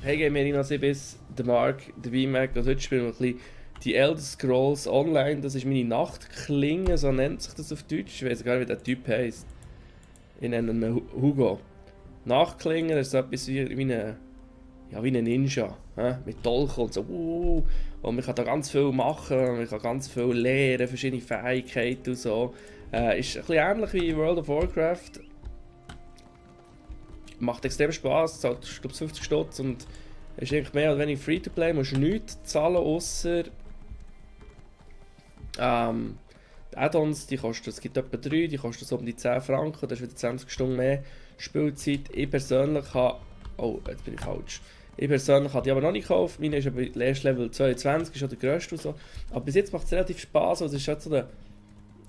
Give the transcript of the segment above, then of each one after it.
Hey Gamerina, ich bin der Mark, der VMAC und heute spielen wir ein bisschen die Elder Scrolls Online. Das ist meine Nachtklinge, so nennt sich das auf Deutsch. Ich weiß gar nicht, wie der Typ heisst. Ich nenne ihn Hugo. Nachtklinge, das ist so etwas wie ein Ninja. Mit Dolch und so. Und man kann da ganz viel machen, man kann ganz viel lernen, verschiedene Fähigkeiten und so. Ist ein bisschen ähnlich wie World of Warcraft. Macht extrem Spass, zahlt ich glaube 50 Stutz und ist eigentlich mehr oder weniger Free-to-Play, musst nichts zahlen, außer die Add-ons, die kosten, es gibt etwa 3, die kosten so um die 10 Franken, das ist wieder 20 Stunden mehr Spielzeit. Ich persönlich habe, oh, jetzt bin ich falsch. Ich persönlich habe die aber noch nicht gekauft, meine ist aber erst Level 22, ist auch der grösste und so. Aber bis jetzt macht es relativ Spass, also es ist halt so der,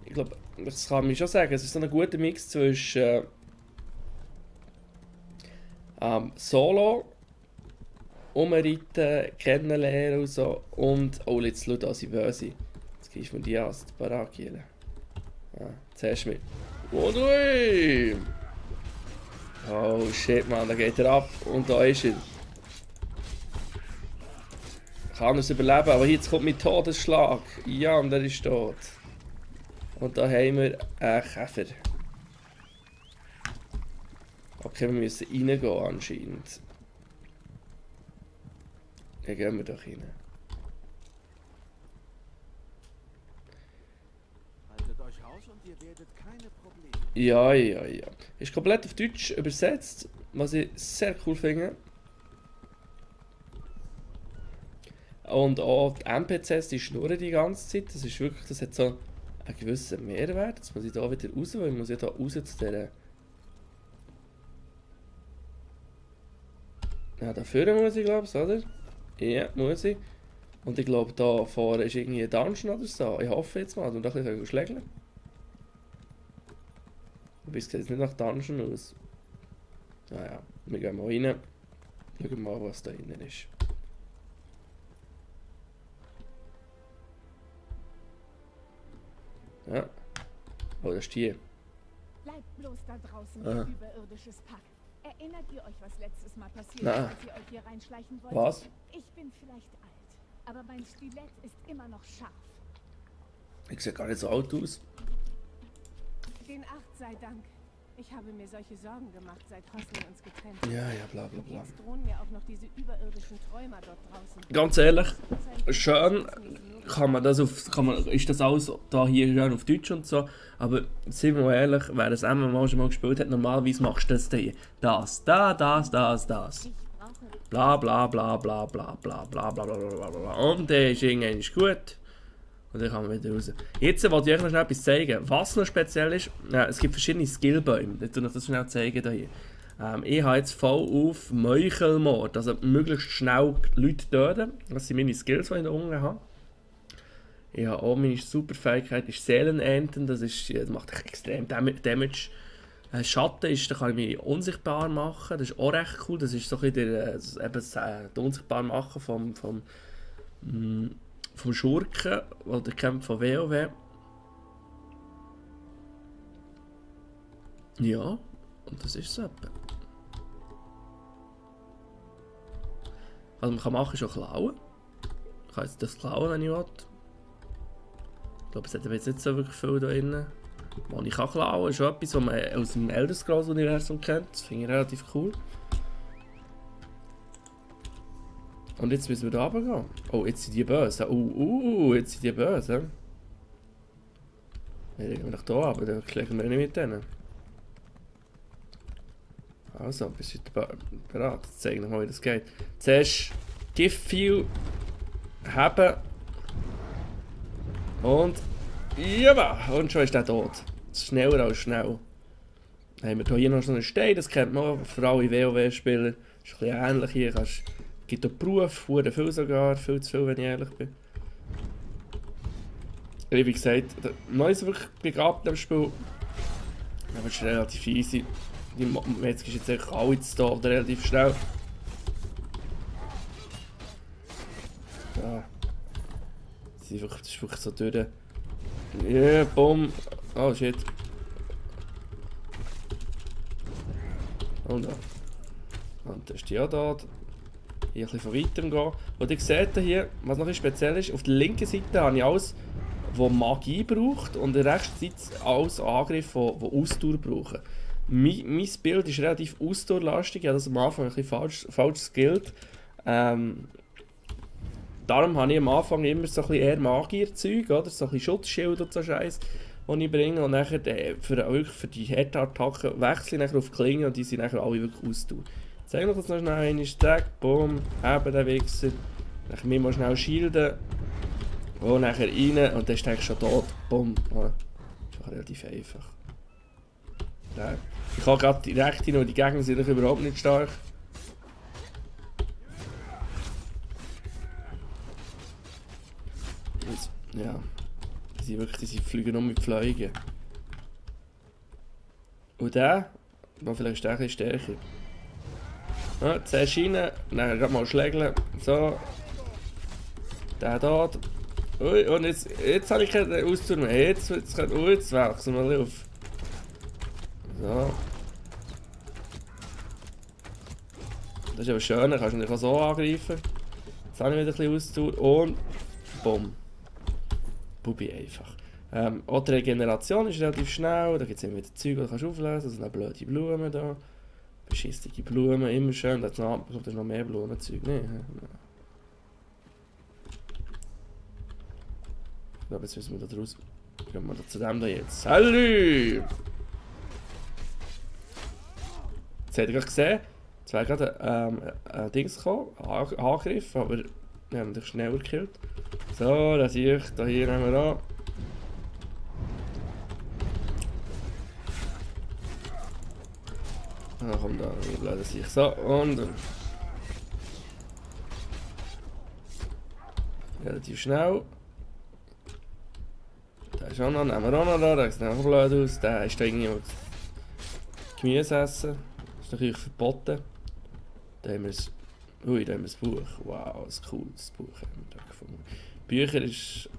ich glaube, das kann man schon sagen, es ist so ein guter Mix zwischen Solo, umreiten, kennenlernen und so. Und, oh, jetzt schau da, sie böse. Jetzt gibst du mir die an, die Barakiele. Zuerst mit. Oh, du! Oh shit, man, da geht er ab. Und da ist er. Kann es überleben, aber jetzt kommt mein Todesschlag. Ja, und er ist tot. Und da haben wir einen Käfer. Okay, wir müssen reingehen anscheinend. Ja, gehen wir doch rein. Haltet euch raus und ihr werdet keine Probleme. Ja. Ist komplett auf Deutsch übersetzt, was ich sehr cool finde. Und auch die NPCs, die schnurren die ganze Zeit. Das ist wirklich, das hat so einen gewissen Mehrwert. Jetzt muss ich da wieder raus, weil ich muss ja da raus zu dieser... Ja, da vorne muss ich, glaube ich, oder? Ja, muss ich. Und ich glaube, da vorne ist irgendwie ein Dungeon oder so. Ich hoffe jetzt mal, und da ein bisschen schlägeln. Aber es sieht jetzt nicht nach Dungeon aus. Naja, wir gehen mal rein. Schauen mal, was da innen ist. Ja. Oh, das ist die. Bleibt bloß da draußen, Ah. ihr überirdisches Pack. Erinnert ihr euch, was letztes Mal passiert Na. ist, als ihr euch hier reinschleichen wolltet? Was? Ich bin vielleicht alt, aber mein Stilett ist immer noch scharf. Ich sehe gar nicht so alt aus. Den Acht sei Dank. Ich habe mir solche Sorgen gemacht, seit Hosni uns getrennt hat. Ja, bla bla bla. Jetzt drohen mir auch noch diese überirdischen Träumer dort draußen. Ganz ehrlich, schön ist das alles da hier schön auf Deutsch und so, aber sind wir mal ehrlich, wer das MMO schon mal gespielt hat, normalerweise machst du das hier. Das. Ich brauche Bla bla bla bla bla bla bla bla bla bla bla. Und der ist irgendwann gut. Und dann kann man wieder raus. Jetzt wollte ich euch noch schnell etwas zeigen. Was noch speziell ist, es gibt verschiedene Skillbäume. Ich tue euch das schnell zeigen hier. Ich habe jetzt voll auf Meuchelmord, also möglichst schnell Leute töten. Das sind meine Skills, die ich da unten habe. Ich habe auch meine Superfähigkeit, ist Seelenernten, das macht extrem Damage. Schatten ist, da kann ich mich unsichtbar machen, das ist auch recht cool. Das ist so ein bisschen das unsichtbar machen vom Schurken, weil der kämpft von WoW. Ja, und das ist so etwa. Was man kann machen, ist auch klauen. Ich kann jetzt das klauen, wenn ich will. Ich glaube, es hat aber jetzt nicht so wirklich viel da drin. Was ich kann klauen, ist schon etwas, was man aus dem Elder Scrolls Universum kennt. Das finde ich relativ cool. Und jetzt müssen wir da runtergehen. Oh, jetzt sind die böse. Jetzt sind die böse. Dann legen wir nach da, aber dann klären wir nicht mit denen. Also, bist du bereit? Jetzt zeige ich noch mal, wie das geht. Zuerst Giftpfeil haben. Und ja, und schon ist der tot. Schneller als schnell. Dann haben wir hier noch so einen Stein, das kennt man auch, vor allem WoW-Spieler. Das ist ein bisschen ähnlich hier. Es gibt auch Berufe, viel sogar, viel zu viel, wenn ich ehrlich bin. Wie gesagt, noch nicht so wirklich begabt im Spiel. Aber es ist relativ easy. Die Metzger ist jetzt eigentlich alle zu tun, relativ schnell. Ja. Das ist wirklich so durch. Ja, bumm. Oh shit. Und da. Und da ist die auch da. Hier ein bisschen von weitem gehen. Und ihr seht hier, was noch ein bisschen speziell ist, auf der linken Seite habe ich alles, was Magie braucht und der rechten Seite alles Angriff, die Ausdauer brauchen. Mein Bild ist relativ ausdauerlastig, ich habe das am Anfang ein bisschen falsch skillt. Darum habe ich am Anfang immer so ein bisschen eher Magier-Zeug, oder? So ein bisschen Schutzschild und so Scheiß, die ich bringe. Und nachher für die Härte-Attacken wechsle ich auf Klingen und die sind nachher alle wirklich Ausdauer. Zeig noch das noch schnell einmal, zack, bumm, eben der Wichser. Dann müssen wir schnell shielden. Und nachher rein und dann ist eigentlich schon tot. Bumm. Ja, das ist relativ einfach. Ja. Ich kann gerade direkt hin und die Gegner sind überhaupt nicht stark. Und, ja. Die fliegen nur mit Fliegen. Und der vielleicht ist der ein bisschen stärker. Ja, zuerst rein, dann gerade mal schlägeln. So. Der dort. Ui, und jetzt habe ich keine Ausdauer mehr. Jetzt wechseln wir auf. So. Das ist aber schön, dann kannst du natürlich auch so angreifen. Jetzt habe ich wieder ein bisschen Ausdauer und bumm. Bubi einfach. Auch die Regeneration ist relativ schnell, da gibt es immer wieder Zeug, die du kannst auflösen, also eine blöde Blumen da. Beschissige Blumen, immer schön, da kommt noch mehr Blumenzeug. Nee, ich glaube, jetzt müssen wir da draus. Gehen wir da zu dem da jetzt. Salü! Jetzt habt ihr gerade gesehen, es wäre gerade ein Dings gekommen, ein Angriff, aber wir haben dich schneller gekillt. So, das sehe ich, da hier nehmen wir an. Ah, komm da, ich blöd sich. So, und. Relativ schnell. Der ist auch noch, nehmen wir auch noch da, der sieht auch blöd aus. Der ist da irgendwie Gemüse essen. Das ist natürlich verboten. Da haben wir das. Ui, da haben wir das Buch. Wow, ein cooles Buch haben wir da gefunden. Bücher ist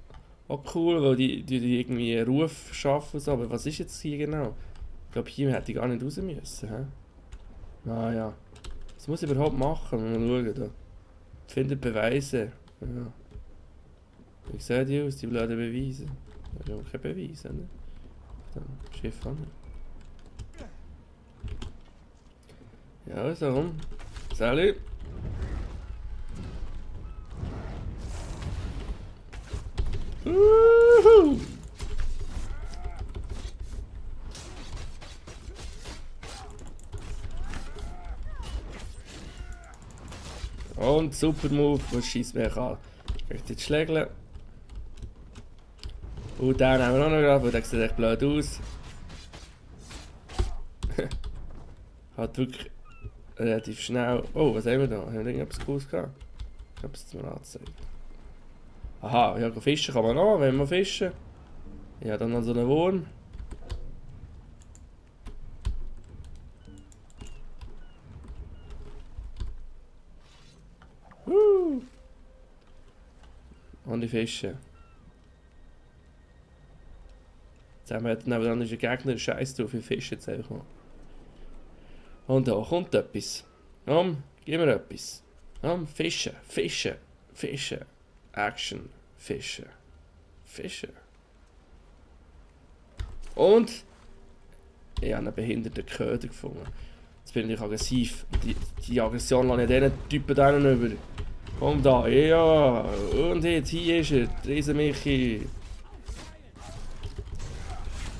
auch cool, weil die irgendwie einen Ruf schaffen. So. Aber was ist jetzt hier genau? Ich glaube, hier hätte ich gar nicht raus müssen. He? Ah ja. Was muss ich überhaupt machen? Mal schauen da. Findet Beweise. Ja. Wie sehen die aus, die blöden Beweise? Das ist auch kein Beweis, ne? Dann Schiff an. Ja, also rum. Salut! Uhuhu. Und super Move, was schießt mir an. Ich möchte jetzt schlägeln. Und den nehmen wir auch noch gerade, weil der sieht echt blöd aus. Hat wirklich relativ schnell. Oh, was haben wir da? Haben wir irgendetwas Cooles gehabt? Ich habe es mir angezeigt. Aha, ja, fischen kann man noch, wenn wir fischen. Ja, dann noch so einen Wurm. Und die Fische. Jetzt haben wir nebenan ist ein Gegner, scheiß drauf, wir fischen jetzt einfach mal. Und da kommt etwas. Gib mir etwas. Fischen, fischen, fischen. Action, fischen, fischen. Und ich habe einen behinderten Köder gefunden. Jetzt bin ich aggressiv. Die Aggression lasse ich diesen Typen da über. Komm da, ja. Und jetzt, hier ist er, Riese Michi.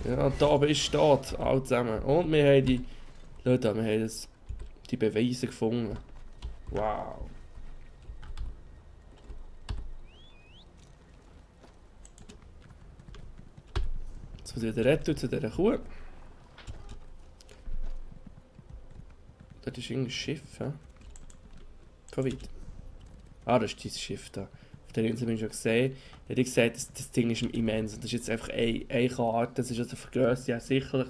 Ja, da bist du dort, alle zusammen. Und wir haben die Leute, wir haben die Beweise gefunden. Wow. Jetzt muss ich wieder retten zu dieser Kuh. Dort ist irgendein Schiff, hä? Von weit. Ah, das ist dieses Schiff da. Auf der Insel bin ich schon gesehen. Ich hätte gesagt, das Ding ist immens. Das ist jetzt einfach eine Karte. Das ist also für Grösse ja sicherlich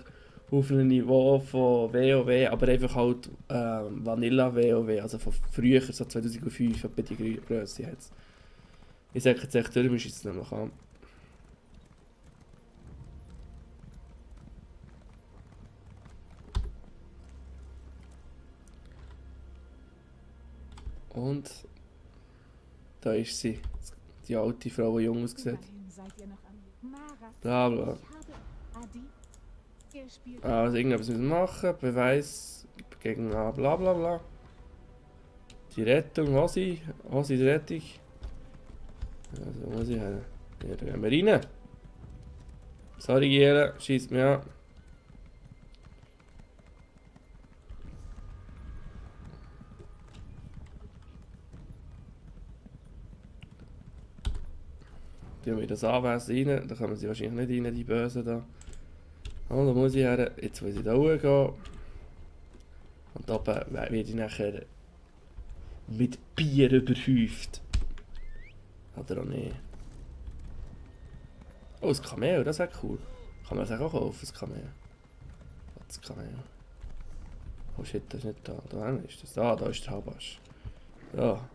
auf einem Niveau von WoW, aber einfach halt Vanilla WoW, also von früher, so 2005, etwa die Grösse jetzt. Ich sage jetzt echt, wir schießen es nämlich an. Und da ist sie. Die alte Frau, die jung aussieht. Immerhin seid ihr noch am Mara. Bla bla. Ich habe Adi. Er spielt Also irgendetwas müssen wir machen. Beweis gegen bla bla bla bla. Die Rettung, was die Rettung. Also muss ich her. Ja, da gehen wir rein. Sorry, Giele, schießt mir an. Tun wir in das Anwesen rein, da kommen sie wahrscheinlich nicht rein, die Bösen da. Und da muss ich her, jetzt muss ich da hochgehen. Und oben werde ich nachher mit Bier überhäuft. Oder auch nicht. Oh, das Kamel, das wäre cool. Kann man das auch kaufen, das Kamel? Das Kamel. Oh shit, das ist nicht da. Da ist das. Da ist der Habasch. Ja.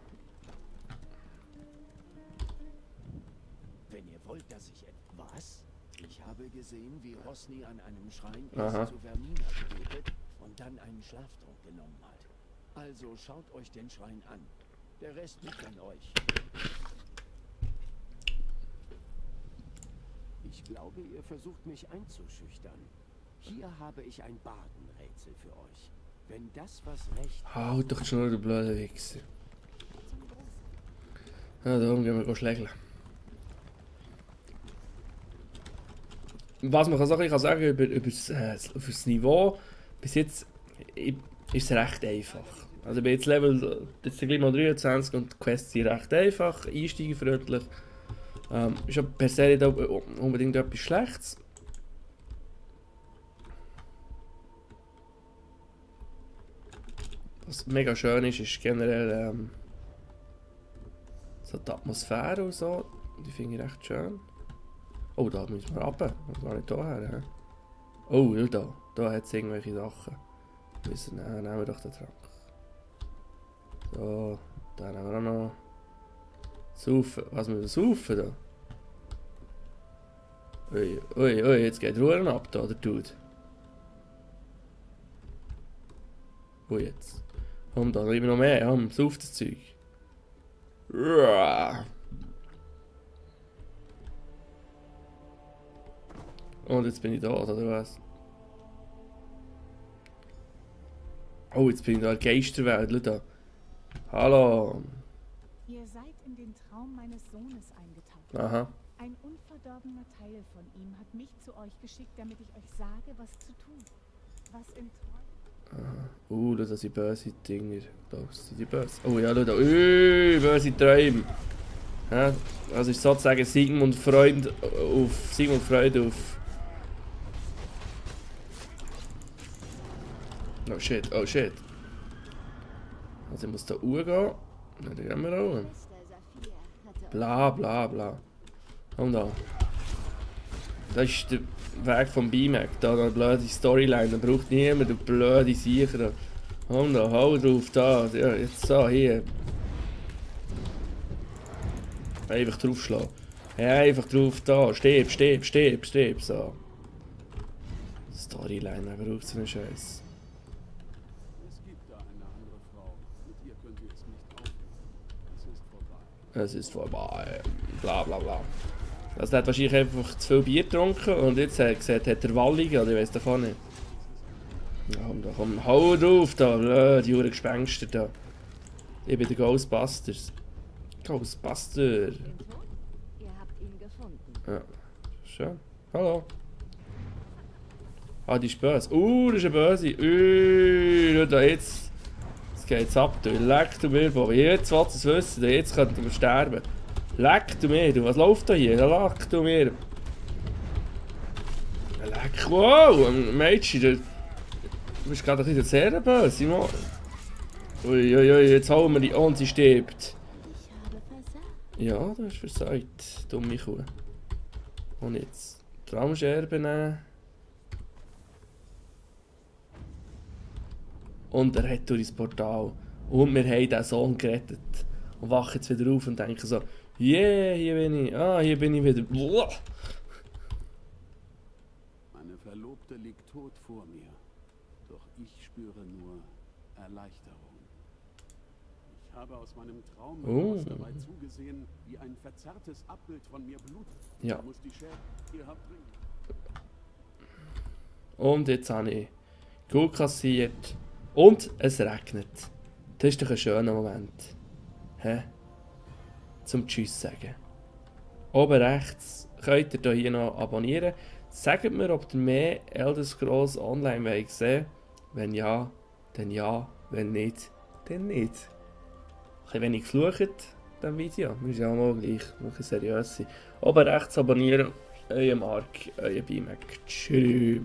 Wenn ihr wollt, dass ich etwas... Ich habe gesehen, wie Rosny an einem Schrein Aha. erst zu Vermina gebetet und dann einen Schlaftrunk genommen hat. Also schaut euch den Schrein an. Der Rest liegt an euch. Ich glaube, ihr versucht mich einzuschüchtern. Hier habe ich ein Bardenrätsel für euch. Wenn das was recht... Halt doch schon der blöde Wichser. Ja, darum gehen wir schlägeln. Was man so ein bisschen sagen über das Niveau, bis jetzt ist es recht einfach. Also ich bin jetzt Level, jetzt gleich mal 23 und die Quests sind recht einfach, einsteigerfreundlich. Ist aber per se nicht unbedingt etwas Schlechtes. Was mega schön ist, ist generell so die Atmosphäre und so. Die finde ich recht schön. Oh, da müssen wir runter. Das war nicht hierher. Oh, schau da hat es irgendwelche Sachen. Nehmen wir doch den Trank. So, da nehmen wir auch noch. Saufen. Was müssen wir saufen da? Ui, ui, ui, jetzt geht Ruhe ab da, der Dude. Wo jetzt? Komm, da lieber noch mehr. Komm, sauf das Zeug. Ruah. Und jetzt bin ich da, oder was? Oh, jetzt bin ich da in der Geisterwelt, schau da. Hallo. Ihr seid in den Traum meines Sohnes eingetaucht. Aha. Ein unverdorbener Teil von ihm hat mich zu euch geschickt, damit ich euch sage, was zu tun. Was im Traum... Das sind böse Dinger. Da sind die böse. Oh ja, schau da. Böse Träume. Ja, das ist sozusagen Sigmund Freud auf... Oh shit, oh shit. Also ich muss da hochgehen. Ja, dann gehen wir auch. Bla bla bla. Und da. Das ist der Weg vom B-Mac. Da eine blöde Storyline. Da braucht niemand eine blöde Siecher. Da. Und da, hau drauf da. Ja, jetzt so, hier. Einfach draufschlagen. Ja, einfach drauf da. Stirb, stirb, stirb, stirb. So. Storyline, wer braucht so einen Scheiß? Es gibt da eine andere Frau. Mit ihr könnt ihr es nicht aufnehmen. Es ist vorbei. Bla bla bla. Also der hat wahrscheinlich einfach zu viel Bier getrunken und jetzt hat er gesagt, hat er Walligen oder ich weiß davon nicht. Ja, komm, hau drauf da, blöd, die Gespenster da. Ich bin der Ghostbusters. Ghostbuster. Ihr habt ihn gefunden. Ja, schön. Hallo. Ah, die ist böse. Das ist eine böse. Schau da jetzt. Jetzt geht's ab, du. Leck du mir, Bobby. Jetzt willst du es wissen. Jetzt könnten wir sterben. Leck du mir, du. Was läuft da hier? Leck du mir. Leck. Wow, Mädchen, du bist gerade ein bisschen sehr böse, Mann. Uiuiui, jetzt holen wir die und sie stirbt. Ich habe versagt. Ja, du hast versagt, dumme Kuh. Und jetzt Traumscherbe nehmen. Und er hat durch das Portal. Und wir haben diesen Sohn gerettet. Und wachen jetzt wieder auf und denken so, yeah, hier bin ich. Ah, hier bin ich wieder. Blah. Meine Verlobte liegt tot vor mir. Doch ich spüre nur Erleichterung. Ich habe aus meinem Traum Oh. dabei zugesehen, wie ein verzerrtes Abbild von mir blutet. Ja. Muss die Schere ihr habt bringen. Und jetzt habe ich gut kassiert. Und es regnet. Das ist doch ein schöner Moment. Hä? Zum Tschüss sagen. Oben rechts könnt ihr hier noch abonnieren. Sagt mir, ob ihr mehr Elder Scrolls Online wollt sehen. Wenn ja, dann ja. Wenn nicht, dann nicht. Ein bisschen wenig geflucht in diesem Video. Muss ja auch mal gleich ein bisschen seriös sein. Oben rechts abonnieren. Euer Mark, euer BMAC. Tschüss.